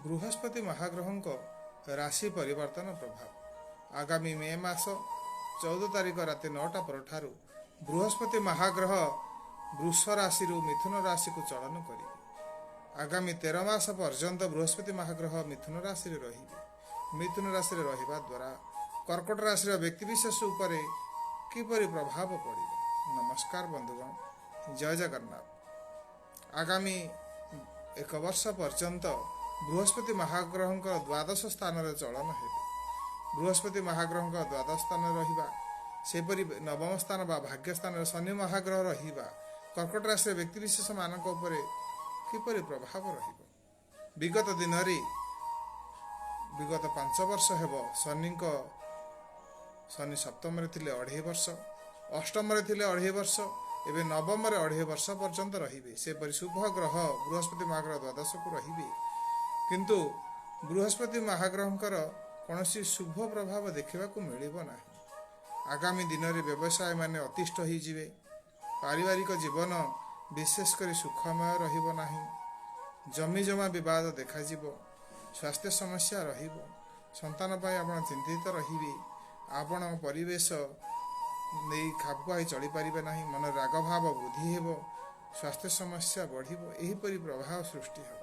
ବୃହସ୍ପତି ମହାଗ୍ରହଙ୍କ ରାଶି ପରିବର୍ତ୍ତନ ପ୍ରଭାବ। ଆଗାମୀ ମେ ମାସ 14 ତାରିଖ ରାତି 9ଟା ପରଠାରୁ ବୃହସ୍ପତି ମହାଗ୍ରହ ବୃଷ ରାଶିରୁ ମିଥୁନ ରାଶିକୁ ଚଳନ କରିବେ। ଆଗାମୀ 13 ମାସ ପର୍ଯ୍ୟନ୍ତ ବୃହସ୍ପତି ମହାଗ୍ରହ ମିଥୁନ ରାଶିରେ ରହିବେ। ମିଥୁନ ରାଶିରେ ରହିବା ଦ୍ୱାରା କର୍କଟ ରାଶିର ବ୍ୟକ୍ତିବିଶେଷ ଉପରେ କିପରି ପ୍ରଭାବ ପଡ଼ିବ? ନମସ୍କାର ବନ୍ଧୁଗଣ, ଜୟ ଜଗନ୍ନାଥ। ଆଗାମୀ ଏକ ବର୍ଷ ପର୍ଯ୍ୟନ୍ତ ବୃହସ୍ପତି ମହାଗ୍ରହଙ୍କ ଦ୍ୱାଦଶ ସ୍ଥାନରେ ଚଳନ ହେବେ। ବୃହସ୍ପତି ମହାଗ୍ରହଙ୍କ ଦ୍ୱାଦଶ ସ୍ଥାନରେ ରହିବା, ସେହିପରି ନବମ ସ୍ଥାନ ବା ଭାଗ୍ୟ ସ୍ଥାନରେ ଶନି ମହାଗ୍ରହ ରହିବା କର୍କଟ ରାଶିର ବ୍ୟକ୍ତିବିଶେଷ ମାନଙ୍କ ଉପରେ କିପରି ପ୍ରଭାବ ରହିବ? ବିଗତ ଦିନରେ, ବିଗତ 5 ବର୍ଷ ହେବ ଶନି ସପ୍ତମରେ ଥିଲେ ଅଢ଼େଇ ବର୍ଷ, ଅଷ୍ଟମରେ ଥିଲେ ଅଢ଼େଇ ବର୍ଷ, ଏବେ ନବମରେ ଅଢ଼େଇ ବର୍ଷ ପର୍ଯ୍ୟନ୍ତ ରହିବେ। ସେପରି ଶୁଭ ଗ୍ରହ ବୃହସ୍ପତି ମହାଗ୍ରହ ଦ୍ୱାଦଶକୁ ରହିବେ, କିନ୍ତୁ ବୃହସ୍ପତି ମହାଗ୍ରହଙ୍କର କୌଣସି ଶୁଭ ପ୍ରଭାବ ଦେଖିବାକୁ ମିଳିବ ନାହିଁ। ଆଗାମୀ ଦିନରେ ବ୍ୟବସାୟମାନେ ଅତିଷ୍ଠ ହୋଇଯିବେ। ପାରିବାରିକ ଜୀବନ ବିଶେଷ କରି ସୁଖମୟ ରହିବ ନାହିଁ। ଜମି ଜମା ବିବାଦ ଦେଖାଯିବ। ସ୍ୱାସ୍ଥ୍ୟ ସମସ୍ୟା ରହିବ। ସନ୍ତାନ ପାଇଁ ଆପଣ ଚିନ୍ତିତ ରହିବେ। ଆପଣଙ୍କ ପରିବେଶ ନେଇ ଖାପଖୁଆଇ ଚଳିପାରିବେ ନାହିଁ। ମନରେ ରାଗଭାବ ବୃଦ୍ଧି ହେବ। ସ୍ୱାସ୍ଥ୍ୟ ସମସ୍ୟା ବଢ଼ିବ। ଏହିପରି ପ୍ରଭାବ ସୃଷ୍ଟି ହେବ।